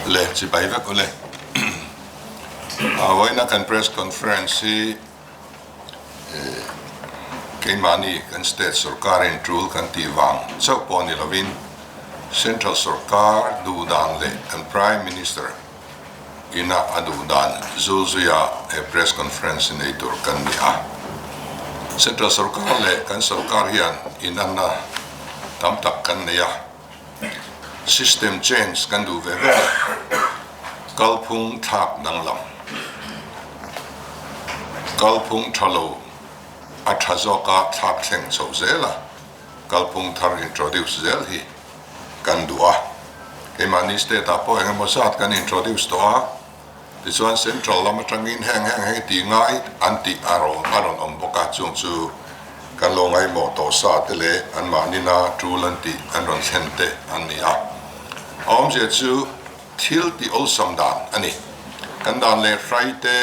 Le chibai vek ule. Vawiina kan press conference hi keimahni kan state sorkarin tul kan tih vang chauh pawh ni lovin central sorkar duh dan leh kan prime minister ina a duh dan zul zuia he press conference hi nei tur kan ni a. Central sorkar leh kan sorkar hian inanna tam tak kan nei a, system change kan duh ve vek a, kalphung thlak danglam, kalphung tha lo a tha zawka thlak thleng chho zel a, kalphung thar introduce zel hi kan duh a, keimahni state ah pawh engemaw zat kan introduce tawh a, tichuan central lam atangin heng heng heng tih ngai an tih a rawn a rawn awm bawk a, chung chu kan lo ngaihmawh tawh sa te leh anmahnina tul an tih an rawn thlen te an ni a, a awmzia chu thil tih awlsam dan a ni, kan dan leh hrai te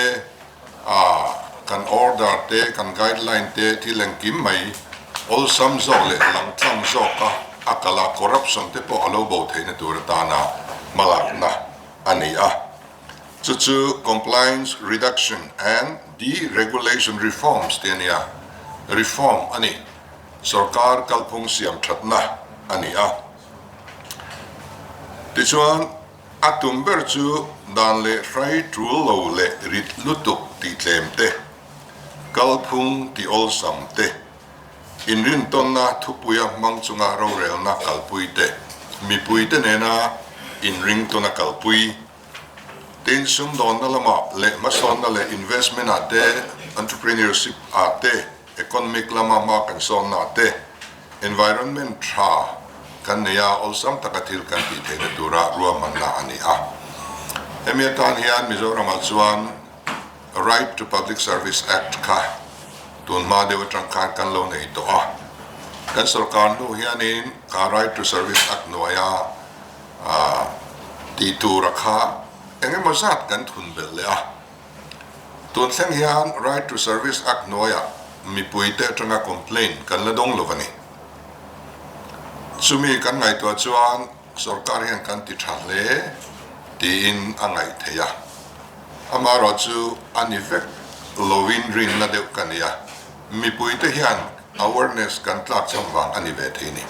a kan order te kan guideline te thil engkim mai awlsam zawk leh langtlang zawka a kal a corruption te pawh a lo bo theihna tur atana hmalakna a ni a. Chu chu Compliance Reduction and Deregulation Reforms tih a ni a, reform a ni, sorkar kalphung siam thatna a ni a. Tichuan. A tum ber chu dan leh hrai tul lo leh rit lutuk tih tlem te, kalphung tih awlsam te, inrintawnna thupuia hmang chunga rorelna kalpui te, mipuite nena inringtawna kalpui, tin sumdawnna lama leh hmasawnna leh investment ah te, entrepreneurship ah te, economic lama hma kan sawnna ah te, Environment tha kan nei a, awlsam taka thil kan tih theihna tura ruahmanna a ni a. Hemi atan hian Mizoramah chuan Right to Public Service Act kha tun hma deuh atang khan kan lo nei tawh a. Kan sorkar hnu hianin kha Right to Service Act hnuaia tih tura kha eng emaw zat kan thun belh leh a. Tun thleng hian Right to Service Act hnuaiah mipuite atanga complaint kan la dawng lo a ni. Chumi kan ngaihtuah chuan sorkar hian kan ti tha hle tiin a ngaih theih a. Amaherawh chu a ni vek loin rinna deuh ka ni a, mipuite hian awareness kan tlak cham vang a ni ve thei ni.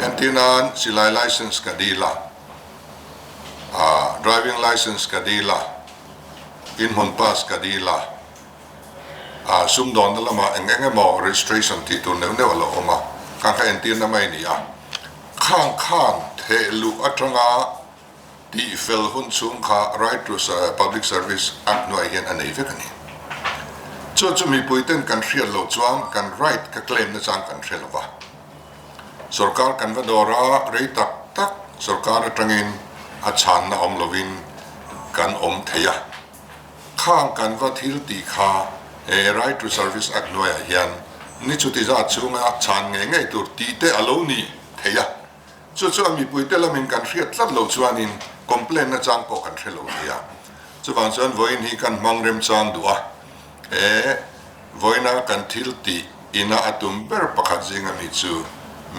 Entirnan silai license ka dil a. Ah, driving license ka dil a, inhmun pass ka dil a, ah, sumdawnna lamah eng eng emaw registration tih tur neuh neuh a lo awm a, khang kha entirna mai a ni a. Khang khan theh luh atanga tih fel hun chhung kha Right to Public Service Act hnuaiah hian a nei vek a ni. Chu chu mipuiten kan hriat loh chuan kan right ka claim na chang kan hre lo va. Sorkar kan va dawr a, rei tak tak sorkar atangin a chhanna awm lovin kan awm thei a. Khang kan va thil tih kha he Right to Service Act hnuaiah hian ni chuti zat chhunga chhan ngei ngei tur tih te a lo ni thei a. Chu chuan mipuite lamin kan hriat tlat lo chuanin complaint na chang pawh kan hre lo thei a. Chuvang chuan vawiin hi kan hmang remchang duh a, he vawiina kan thil tih Ina a tum ber pakhat zinga mi chu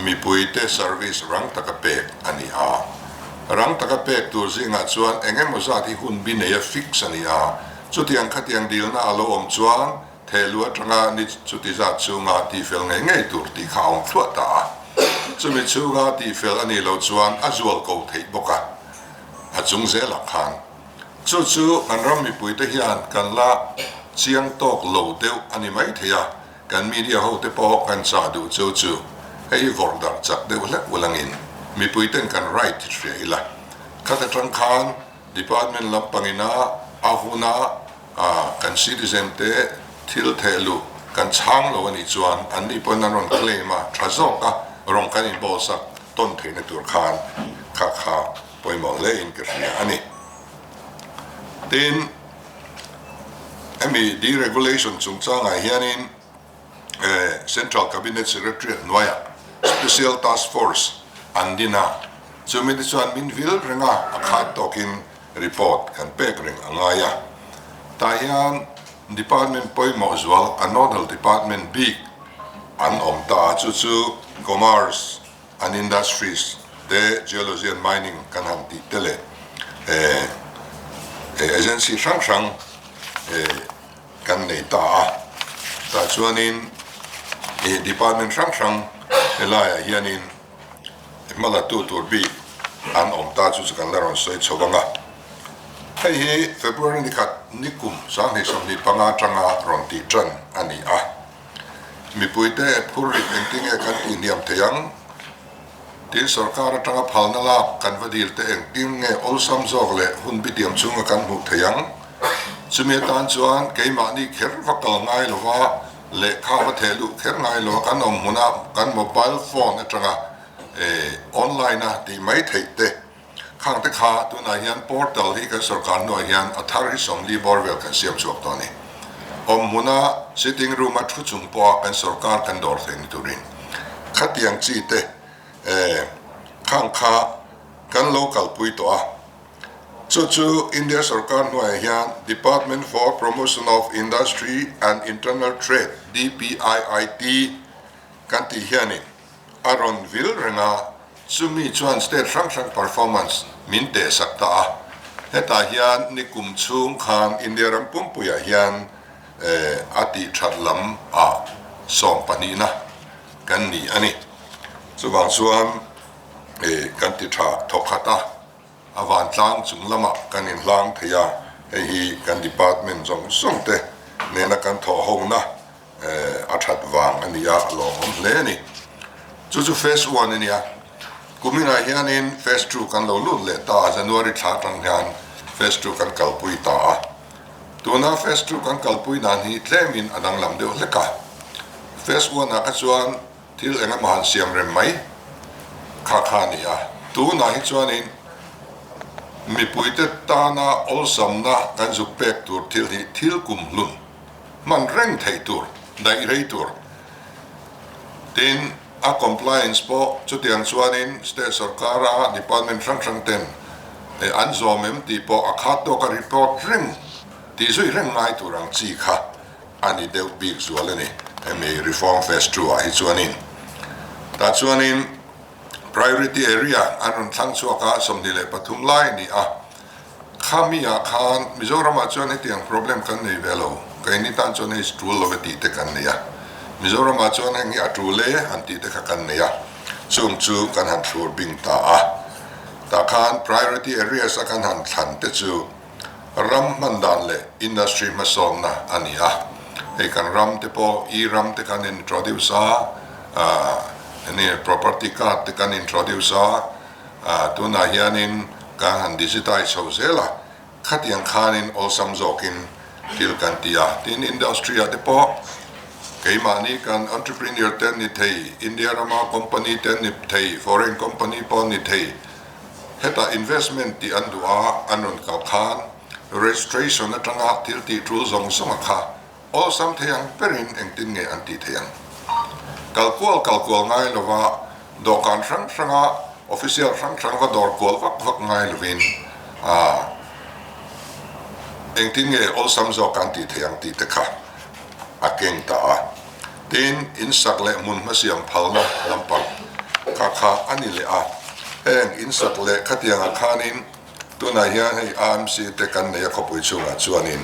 mipuite service rang taka pek a ni a. Rang taka pek tur zingah chuan eng emaw zat hi hun bi neia fix a ni a. Chutiang khatiang dilna a lo awm chuan thehlu atanga ni chuti zat chhunga tihfel ngei ngei tur tih kha a awm thluah ta a. Chumi chhunga tihfel a nih loh chuan a zual ko theih bawk a, a chung zelah khan. Chu chu kan ram mipuite hian kan la chiang tawk lo deuh a ni mai thei a, kan media hote pawh kan chah duh chu chu hei hi vawrh darh chak deuh hlek ulangin mipuiten kan right hria ila. Khat atang khan department lampangina a huna kan citizen te thil theh luh kan chhang lo a nih chuan an ni pawhin an rawn claim a, tha zawk a rawn kan inbawlsak tawn theihna tur khan kha kha pawimawh hle in ka hria a ni. Tin, hemi deregulation chungchangah hianin Central Cabinet Secretariat hnuaiah Special Task Force an din a, chumi te chuan min vil reng a, a khat tawkin report kan pek reng a ngai a. Tah hian Department pawimawh zual a nodal department bik an awm ta a, chu chu Commerce, An industries te Geology and Mining kan han tih te leh Agency hrang hrang kan nei ta a, tah chuanin department hrang hrang helaiah hianin hma la tu tur bik an awm ta chu chu kan la rawn sawi chho vang a. Hei hi February ni khat ni kum 2025 atanga rawn tih tan a ni a. Mipuite phur rit engtinge kan tihhniam thei ang? Tin, sorkar atanga phalna lak kan va dil te engtin nge awlsam zawk leh hun bitiam chhunga kan hmuh thei ang? Chumi atan chuan keimahni kher va kal ngai lova lehkha va theh luh kher ngai lo kan awm hmuna kan mobile phone atanga online a tih mai theih te Khang te kha tunah hian portal hi kan sorkar hnuah hian a thar hi 40 bawr vel kan siam chhuak tawh a ni. Awm hmuna sitting room a thu chung pawha kan sorkar kan dawr theih ni turin khatiang chi te khang kha kan lo kalpui tawh a. Chu chu India sorkar hnuaiah hian Department for Promotion of Industry and Internal Trade, DPIIT, kan tih hianin a rawn vil reng a, chumi chuan state hrang hrang performance min teh sak ta a. Hetah hian nikum chhung khan India ram pumpuiah hian a tih that lam ah sawmpahnihna kan ni a ni. Chuvang chuan kan ti tha thawkhat a, a vantlang chung lamah kan inhlang thei a, hei hi kan department zawng zawng te nena kan thawh hona a that vang a ni a, a lawmawm hle a ni. Chu chu phase one a nia. Kuminah hianin phase two kan lo lut leh ta a, January thla atang hian phase two kan kalpui ta a. Tuna phase two kan kalpui dan hi tlemin a danglam deuh hlek a. Phase one ah kha chuan thil eng emaw han siam rem mai kha kha a ni a. Tunah hi chuanin mipuite tana awlsamna kan zuk pek tur thil hi thil kumhlun hman reng theih tur, daih rei tur. Tin, a compliance pawh chutiang chuanin state sorkara department hrang hrang ten an zawm em tih pawh a khat tawka report reng tih zui reng ngai tur ang chi kha a ni deuh bik zual a ni hemi reform phase two ah hi chuanin. Tah chuanin priority area an rawn thlang chhuak a, 23 lai a ni a. Khami ah khan Mizoram ah chuan hetiang problem kan nei ve lo, keini tan chuan hei tul lo e tih te kan nei a, Mizoram ah chuan heng hi a tul e han tih te kha kan nei a, chung chu kan han thlur bing ta a. Tah khan priority areas a kan han thlan te chu ram hman dan leh industry hmasawnna a ni a, hei kan ram te pawh e-ram te kan introduce a, enge property card te kan introduce a, Tunah hianin kan han digitize chho zel a, khatiang khanin awlsam zawkin thil kan ti a. Tin, industry-ah te pawh keimahni kan entrepreneur te an ni thei, India rama company te an ni thei, foreign company pawh an ni thei. Hetah investment tih an duh a, an rawn kal khan registration atanga thil tih tul zawng zawnga kha Awlsam thei ang berin engtin nge an tih theih ang? Kal kual kal kual ngai lova dawhkan hrang hranga official hrang hrang va dawr kual vak vak ngai lovin engtin nge awlsam zawk an tih theih ang tih te kha a keng ta a. Tin, in sak leh hmun hmasiam phalna lampang kha kha a ni leh a. Heng in sak leh khatiangah khanin Tunah hian hei AMC te kan nei a khawpui chhungah chuanin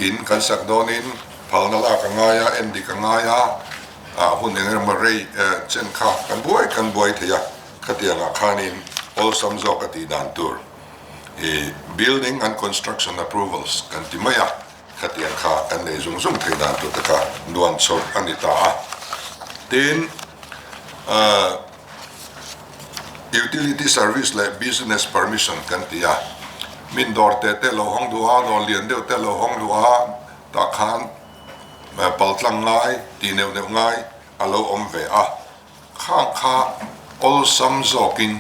in kan sak dawnin phalna lak a ngai a, en dik a ngai a, ah hun eng emaw rei chen kha kan buai kan buai thei a, khatiangah khanin awlsam zawk a tih dan tur i building and construction approvals kan ti mai a. Khatiang kha kan nei zung zung thei dan tur te kha nuam chho a ni ta a. Tin, utility service leh business permission kan ti a. Min dawr te te lo hawng duh a, dawr lian deuh te lo hawng duh a, tah khan paltlang ngai, tih neuh neuh ngai a lo awm ve a. Khang kha awlsam zawkin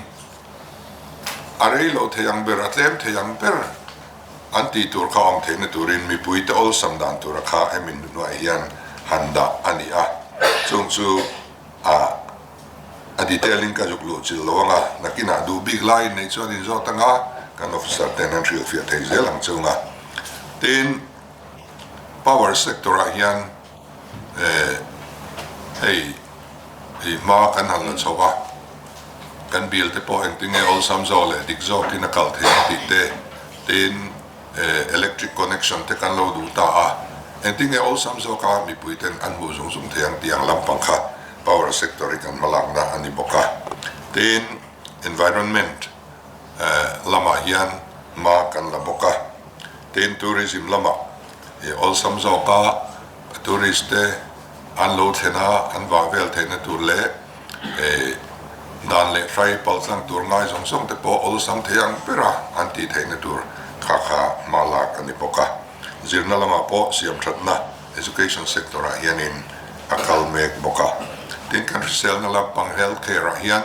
a rei lo thei ang ber, a tlem thei ang ber an tih tur kha awm theihna turin mipuite awlsam dan tura kha hemi hnuaiah hian han dah a ni a. Chung chu a a detail in ka zuk luh chilh lo ang a, nakinah duh bik laiin nei chuan inzawt ang a, kan officer ten an hrilhfiah thei zel ang chung a. Tin, power sector ah hian Hei i hma kan han la chho a, kan bill te pawh engtin nge awlsam zawk leh dik zawkin a kal thei ang tih te. Tin, electric connection te kan lo duh ta a, engtin nge awlsam zawka mipui ten an hmuh zung zung thei ang tih ang lampang kha power sector hi kan hmalakna a ni bawk a. Tin, environment lamah hian hma kan la bawk a. Tin, tourism lamah awlsam zawka tourist te an lo thlen a, an vah vel theihna tur leh dan leh hrai paltlang tur ngai zawng zawng te pawh awlsam thei ang bera an tih theihna tur kha kha hma lak a ni bawk a. Zirna lamah pawh siamthatna education sector ah hianin a kal mek bawk a. Tin, kan hriselna lampang health care ah hian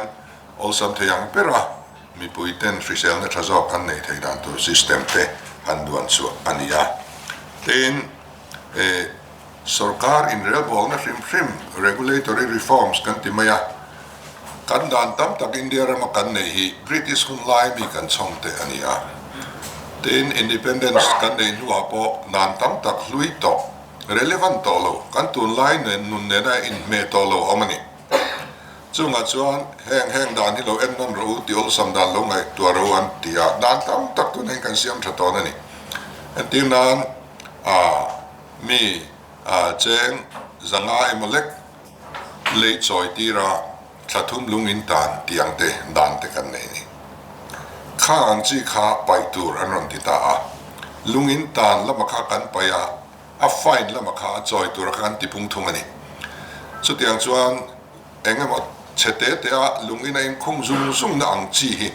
awlsam thei ang bera mipui ten hriselna tha zawk an neih theih dan tur system te han duan chhuah a ni a. Tin, Sorkar inrelbawlna hrim hrim, regulatory reforms, kan ti mai a, kan dan tam tak India rama kan neih hi British hun lai mi kan chhawm te a ni a. Tin, independence kan neih hnuah pawh dan tam tak hlui tawh, relevant tawh lo, kan tunlai nen nun nena inhmeh tawh lo awm a ni. Chungah chuan heng heng dan hi lo en nawn rawh u tih awlsam dan lo ngaihtuah rawh u an ti a, dan tam tak tunah hian kan siam tha tawn a ni. Entir nan a mi a cheng zanga emaw lek lei chawi tira thla thum lung in tan tih ang te dan te kan nei ni. Khang ang chi kha paih tur an rawn ti ta a, lung in tan lama kha kan paih a, a fine lama kha a chawi tura kha kan ti pung thung a ni. Chutiang chuan eng emaw chhe te te a lung in a inkhung zung zung na ang chi hi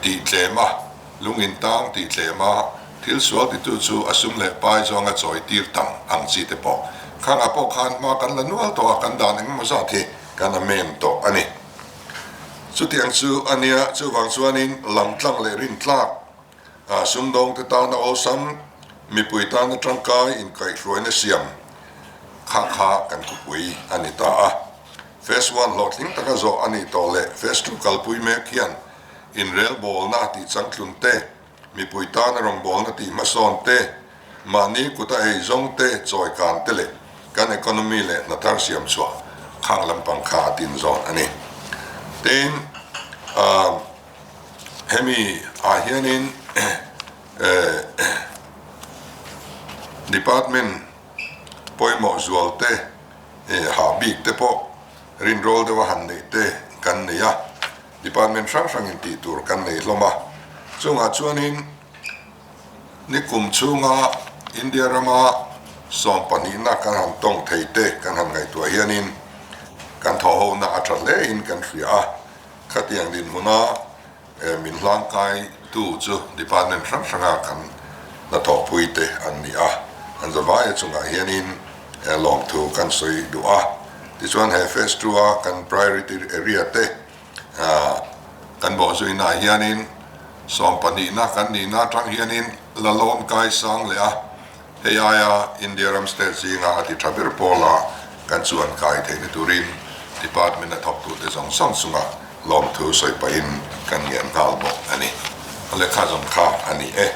tih tlem a, lung in tang tih tlem a, thil sual titu chu a sum leh pai zawnga chawi tir tam ang chi te pawh khangah pawh khan hma kan la nual tawh a, kan dan eng emaw zat hi kan amem tawh a ni. Chutiang chu a nia, chuvang chuanin lamtlang leh rintlak Sumdawngte tana awlsam, mipui tana tangkai inkaihhruaina siam kha kha kan khawpui a ni ta a. Phase one hlawhtling taka zawh a nih tawh leh Phase two kalpui mek hian inrelbawlna tih changtlun te, mipui tana rawngbawlna tih hmasawn te, Mahni kuta ei zawng te, chawi kan te leh kan economy leh hna thar siam chhuah khang lampang kha a tin zawn a ni. Tin, hemi ah hianin department pawimawh zual te, hah bik te pawh rinrawl deuha han neih te kan nei a, department hrang hrangin tih tur kan nei hlawm a. Chungah chuanin Nikum chhunga India rama sawmpahnihna kan han tawng thei te kan han ngaihtuah hianin kan thawhhona a tha hlein kan hria a, khatiang dinhmuna min hlangkaitu chu department hrang hranga kan hnathawhpui te an ni a, an zavaia chungah hianin lawmthu kan sawi duh a. Tichuan he phase two a kan priority area te Kan bawhzuinaah hianin sawmpahnihna kan nihna atang hianin la lawn kai sang leh a, hei aia India ram state zinga a ti tha ber pawla kan chuan kai theihna turin department a thawktute zawng zawng chunga lawmthu sawi pahin kan ngen nghal bawk a ni. A lehkha zawng kha a ni e.